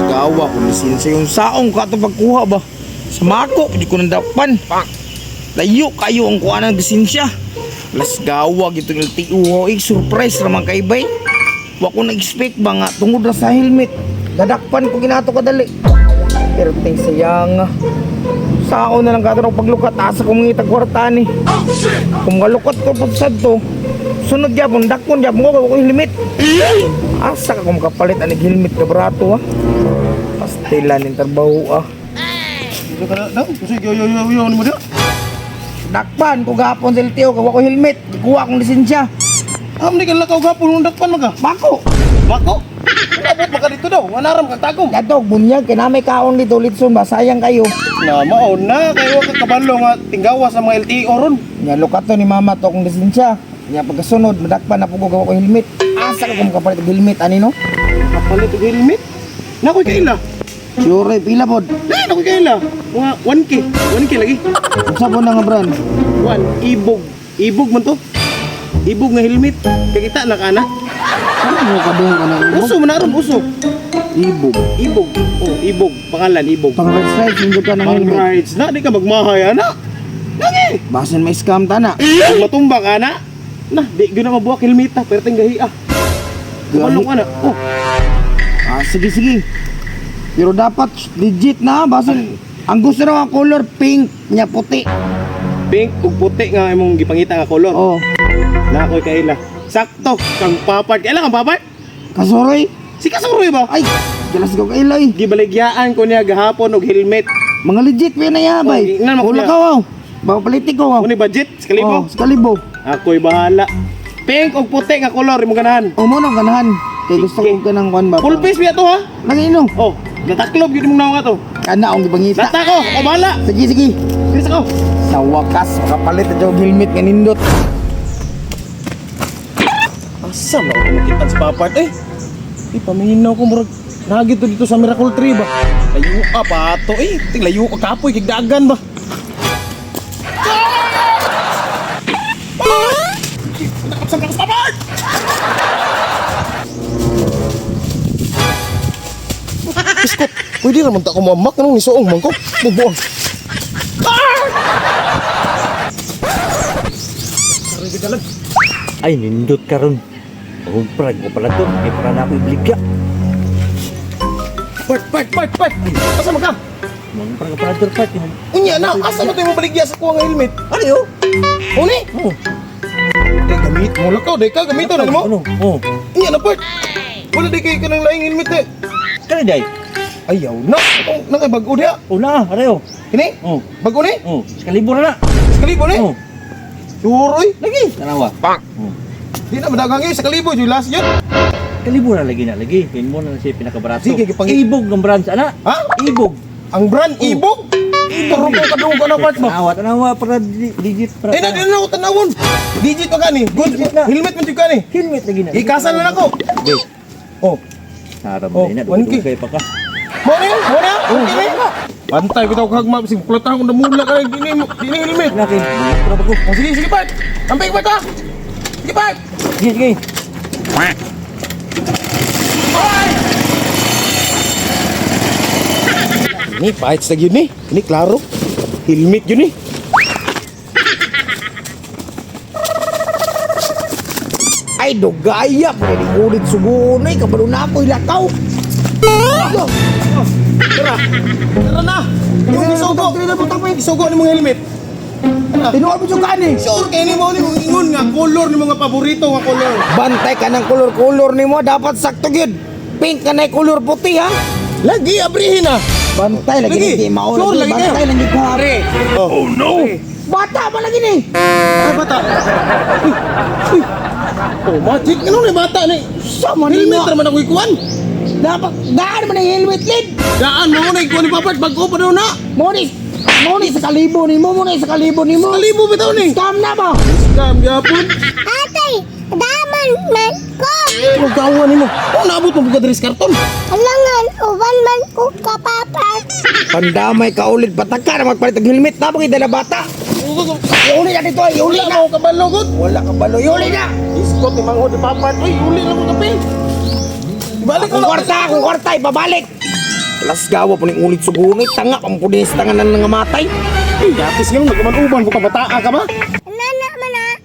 Gawa ko lisensya yung saong ka ito pagkuha ba. Sa mako, di ko nandakpan. Layo kayo ang kuha ng lisensya. Las gawa gitong LTO. Eh, surprise naman kay bay. Wa ko nag-expect ba nga tungod ra sa helmet. Dadakpan ko ginato kadali. Pero ting sayang. Sao na lang kato ng paglukat. Asa ko mga kwarta ni. Kung malukat ko po sad to. Sunod gyapon, dakpon gyapon ko ko helmet. Asa ka kung makapalit anig helmet ka barato ha. Pastila ning trabaho ah. Dito ka na daw. Kasi yo yo yo yo mo dia. Dakpan ko gapon sa LTO kay wa ko helmet. Gikuha akong lisensya. Am di ka lakaw gapon nung dakpan man ka. Bako. Bako. Abot ba ka dito daw? Wanaram kag tagom. Kadog bunyag kay namay kaon dito litson ba sayang kayo. Na mao na kayo ka kabalo nga tinggawa sa mga LTO ron. Nya lukat to ni mama to akong lisensya. Nya pagkasunod madakpan na po ko gawa ko helmet. Asa ka kung makapalit og helmet ani no? Kapalit og helmet. Nakoy kaila. Sure, pila pod. Na nakoy kaila. Mga 1K, 1K lagi. Unsa po na nga brand? 1 ibog. Ibog man to. Ibog nga helmet. Kakita na kana. Ano mo kadung ka na ibog? Uso man na ron, uso. Ibog. Ibog. Oh, ibog. Pangalan ibog. Pang red stripes hindi ka ng Pang helmet. rides na di ka magmahay ana. Lagi. Basin may scam ta na. Kung matumba ka na, na, di gyud na mabuak helmeta, pero tinggahi ah. Kumalong ka na. Oh, Ah, sige sige. Pero dapat legit na basin ang gusto na ang color pink nya puti. Pink ug puti nga imong gipangita nga color. Oh, Na ako'y kaila. Sakto kang papart. Kaila kang papart? kasuroy. Si Kasuroy ba? Ay, jelas ko kay Iloy. Gibaligyaan ko niya gahapon og helmet. Mga legit pa na ya, bay. Oh, ingnan mo Wala kuya. ka wow. Baka palitik ko wow. Uni budget sa kalibo. Oh, sa kalibo. Ako'y bahala. Pink ug puti nga color imong ganahan. O mo nang ganahan. Kay gusto Sige. ko ka ng kuan ba. Full face biya to ha. Lagi ino. Oh, nataklob gyud imong nawong ato. Kana akong gipangita. Nata ko, o bahala. Sige sige. Bilis ako. Sa wakas makapalit na jud og helmet nga nindot. Asa man ako makita sa papart eh. Eh, paminaw ko murag nagit to dito sa Miracle Tree ba. Layo ka pa ato eh. Ting layo ka kapoy kay dagan ba. Nakapsang ka sa papart! Isko, pwede raman ta ko mamak anong nisuong man ko. Bubuang. Ay, nindot karon. Humprag ko pala to. Kaya para na ako ibligya. Part, part, part, part. Asa man ka? Mangprag ka pala to, part. Unya na, asa mo tayo mabaligya sa kuha nga helmet? Ano yun? Uni? Oh. Di gamit mo lang ka, di ka gamito na mo. Ano? Oh. Unya na part. Wala di kay kanang laing helmet eh. Kani day. Ayaw na. Itong nang bago diha. Una, arayo. Kini? Oh. Bago ni? Oh, sekalibo na na. Sa kalibo ni? Oh. Sure oy. Lagi. Tanawa. Bang. Oh. Di na madagang eh sa kalibo yung last yun. Kalibo na lagi. Pin mo na siya pinakabarato. Sige, Ibog ng branch ana. Ha? Ibog. Ang brand ibog. Turo ko kadung ka na part mo. Tanawa, tanawa para digit para. Eh na di na ako tanawon. Digit pa kani. Good. Digit na. Helmet man jud kani. Helmet lagi na. Ikasan na nako. Okay. Oh. Haram Oh, na 1K. dugay pa ka. Mo ni, mo na. Okay ni. Bantay bitaw kag map sig plata akong damula ka dini dini helmet. Laki. Para pa ko. Oh, sige, sige, Bart. Tampik, Bart, ha? Sige, Bart. Sige, sige. Ni, pahit sa yun ni. Ni, klaro. Helmet yun ni. Ay dugaya pwede ulit suguon ay kabalo na ako ilakaw. Tara. Tara na. Yung isugo. Isugo ni mong helmet. Tara. Tinuod mo jud kani. Sure, kay ni mo ni mong ingon nga color ni mga paborito nga color. Bantay ka ng kolor-kolor nimo dapat sakto gyud. Pink ka na color puti ha. Lagi, abrihin na. Bantay lagi Lagi. ni mao Sure, lagi lagi kayo. bantay lagi ka. Pre. Oh, no. Bata pa lagi ni. Ay, bata. Uy, uy. Oh, magic. Ano ni bata ni? Sa man ni Helmet naman ako ikuan. Dapat daan man ang helmet lid. Daan mo na ikuan ni Papa. Bago pa daw na. Mo ni sa kalibo nimo, mo ni sa kalibo nimo. Kalibo bitaw ni. Scam na ba? Scam gyapon. Atay, daman man ko. Huwag kawan nimo. Oh, naabot mo pagka diri sa karton. Alangan, uban man ko kapapat. Pandamay ka ulit pataka na magpalit og helmet na bakit dala bata. Iuli na dito, iuli Wala na. mo kabalo gud. Wala ka balo, iuli na. Iskot ni manghod ni Papa. Uy, uli lang ko kapil. Ibalik Akong na. kwarta, akong kwarta, ibabalik. Alas gawa po ning ulit sugunay, tanga ang pulis tanganan nga matay. Ay, gatis nga nagaman-uban ko kabataa ka ba? Nana man ah.